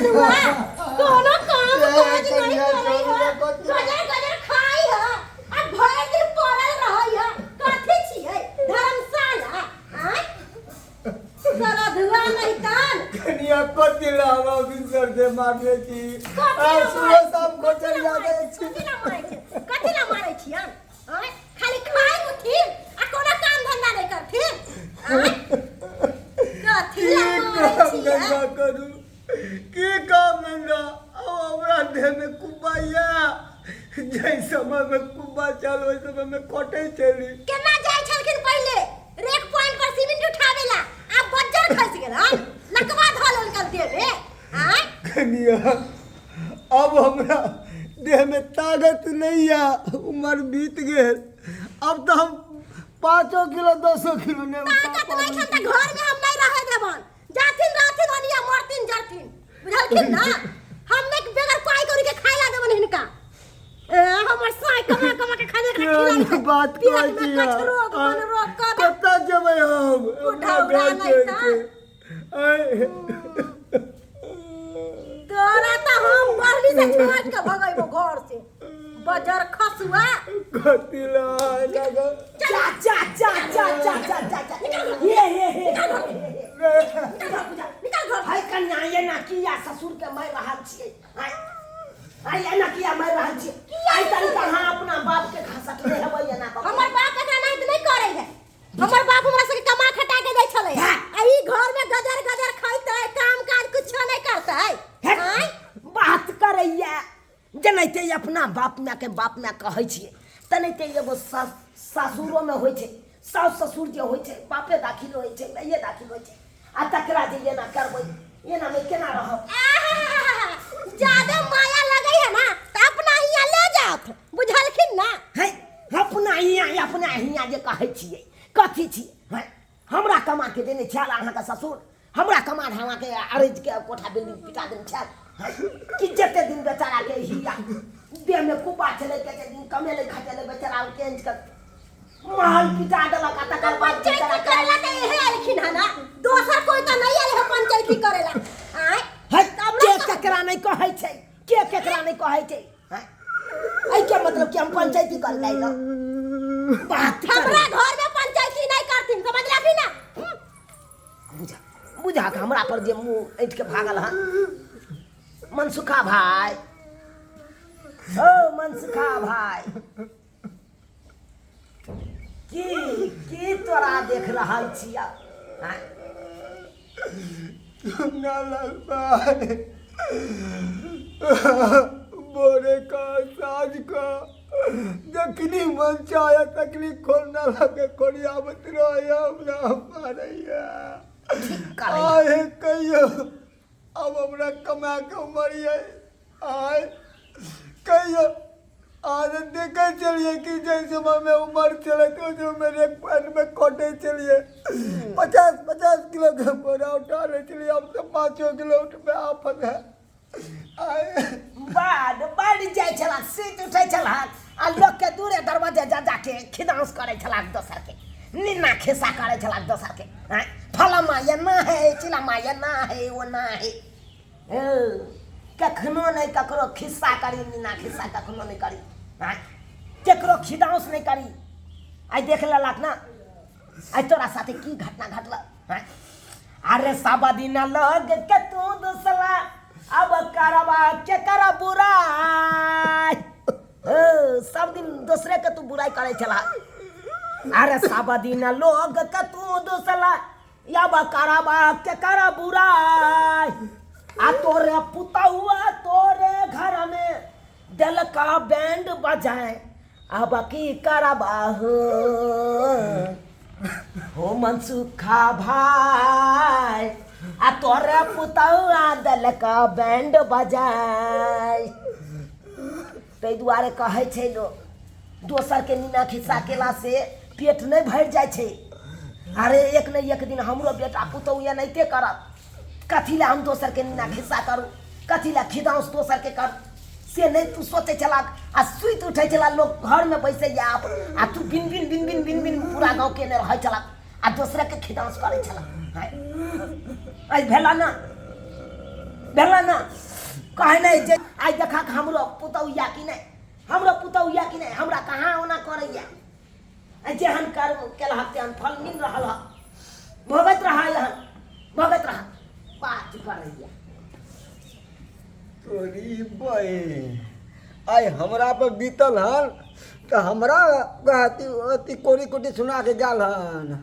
खसुआ कोनो काम काज नहीं करै है, गजर गजर खाई है आ भरि दिन पड़ल रहै है। कथी छियै धर्मशाला? आँय, सरधुआ नहीं तन कनिया कथी ला हमरा दिन सर से मारने छी? आ सुबह शाम खोजल जाबै छी। कथी ला मारै छी? कथी ला मारै छियन? आँय, खाली खाइ उठिन आ कोनो काम धंधा नहीं करथिन। आँय, कथी की ला मारै काम छियै? धंधा करू? की काम धंधा? अब हमरा देह में कुब्बा या जाहि समय में कुब्बा चल, ओहि समय में कटै चली। केना जाइ छलखिन पहिले रेक पॉइंट पर सीमेंट उठावे ला, आब बज्जर खसि गेल हन, लकवा धऽ लेलकन देह में। आँय, कनिया, अब हमरा देह में ताकत नहीं या, उम्र बीत गेल। अब तो हम 5 किलो 10 किलो नहीं उठा ताकत नहीं पाबै छन तऽ छी। घर में हम नहीं रहे देबन। जाथिन रहथिन ओनिया, मरथिन जरथिन, बुझलखिन ना? हम नहीं बगैर पाई कौड़ी के खाय ला देबन हिनका। ए, हमर साय कमा कमा के खाली एकरा केहन खिलाई छै। बात पेट कहै में छी? कचरो मन रोग कऽ दे। कतऽ जेबै हम अपना बुढ़ौरा घर नहि छोड़ि तऽ। के? आँय? तोरा तऽ हम बढ़नी से छोड़ के भगैबो घर से, बजर खसुआ। कथी ला लगल? जा जा जा जा जा जा जा जा, हे हे हे। निकल घर, पूजा, निकल घर। हाय कन्या, एना किया ससुर के मारि रहल छियै? आय आय, एना किया मारि रहल छियै? आइ तनिक अहाँ अपना बाप के घसकले हेबै एना कऽ के। हमर बाप एकरा नाहित नहीं करे है। हमर बाप हमरा सबके कमा खटा के दै छलै आ ई घर में गजर गजर खैतै, काम काज कुछो नहीं करतै। हे, आँय? बात करैया जेनाहिते अपना बाप मायके बाप माय कहै छियै, तेनाहिते एगो सास सासुरोमे होइ छै। साउस ससुर जे होइ छै, बापे दाखिल होइ छै, माइए दाखिल होइ छै। आ तकरा जे एना करबै, एनामे केना रहब? आहाहाहा, ज्यादा माया लगे है ना तो अपना हियाँ ले जात, बुझलखिन ना? है, अपना हियाँ, अपना हियाँ जे कहै छियै, कथी छियै? है, हमरा कमा के देने छल अहाँके ससुर? हमरा कमा अहाँके अरेज के कोठा बिल्डिंग पिटा देने छल? है, कि जते दिन बेचारा के हिया देहमे कुबा छलै, तते दिन कमेलै खटेलै, बेचारा के के महल पिटा देलक आ तकर बाद पंचायती बेचारा करेला तो यहे आलखिन है ना, दोसर कोई तो नहीं आले है पंचायती करेला। आँय? है, तऽ हमरा के केकरा नहि कहै छै, के केकरा नहि कहै छै? हैं? एहिके मतलब कि हम पंचायती कर लाइल बात हमरा घर में पंचायती नहीं करथिन, समझलखिन ना? बुझा बुझा के हमरा पर जे मुंह ऐठ के भागल हन। मनसुखा भाई, ओ मनसुखा भाई, की की तोरा देख रहल छिया? आँय? ना भाई, भोरे का साँझ का जखनी मन चाहे तखनी खोलना लगे खोलियाबत रहे, हमरा मारैया। करै। आहे कहियो, अब हमरा कमा के उमर ये, आय कहियो आज देखे चलिए कि जैसे समय में उम्र चले तो जो मेरे पैर में कटे चलिए, 50-50 किलो के बोरा उठा ले चलिए, अब तो 5 किलो उठ में आफत है। आय। बाढ़ बढ़ जाइ छला, सीट उठै छला आ लोकके दूरे दरवाजे जा जाके खिदांस करै छला, दोसरके निन्ना खिस्सा करै छला दोसरके। आँय, फलामा एना है, चिलामा एना है, ओना है। ओ, कखनो नहि ककरो खिस्सा करी, निन्ना खिस्सा कखनो नहि करी। आँय, केकरो खिदांस नहि करी। आइ देख लेलक ना, आइ तोरा साथे की घटना घटल? आँय? अरे सब दिन लग के तू दूसला, अब करबा के कर बुराई। ओ, सब दिन दूसरे के तू बुराई करे छला। अरे सब दिन लोग के तू दूसला, अब करबा के कर बुराई। आ तोरे पुतहुआ तोरे घर में दिल का बैंड बजाए, अब की करबा हो? हो मनसुखा भाई, आ तोरे पुतहुआ दिल का बैंड बजाए। ताहि दुआरे कहै छै लोक, दोसरके नीना खिस्सा केलासँ पेट नहि भरि जाइ छै। अरे एक ने एक दिन हमरो बेटा पुतहु एनाहिते करत। कथी लए हम दोसरके नीना खिस्सा करू? कथी लए खिदाउस दोसरके करू? से नहि तू सोचै छला आ सुति उठै छला। लोक घरमे बैसैया आप आ तू बिन बिन बिन बिन बिन बिन पूरा गाँव केने रहै छला आ दोसरके खिदाउस करै छला। आइ भेला ना। भेल ना कहे नहीं जे आइ देखा हमरो पुतौया कि नहीं, हमरो पुतौया कि नहीं, हमरा कहाँ ओना करैया। आ जेहन कर्म केलहक तेहन फल मिल रहल ह, भोगैत रहा, यहन भोगैत रहा, बात करैया। तोरी बहिन आइ हमरा पर बीतल हन तऽ हमरा अथी अथी कोरी कोटी सुना के गेल हन।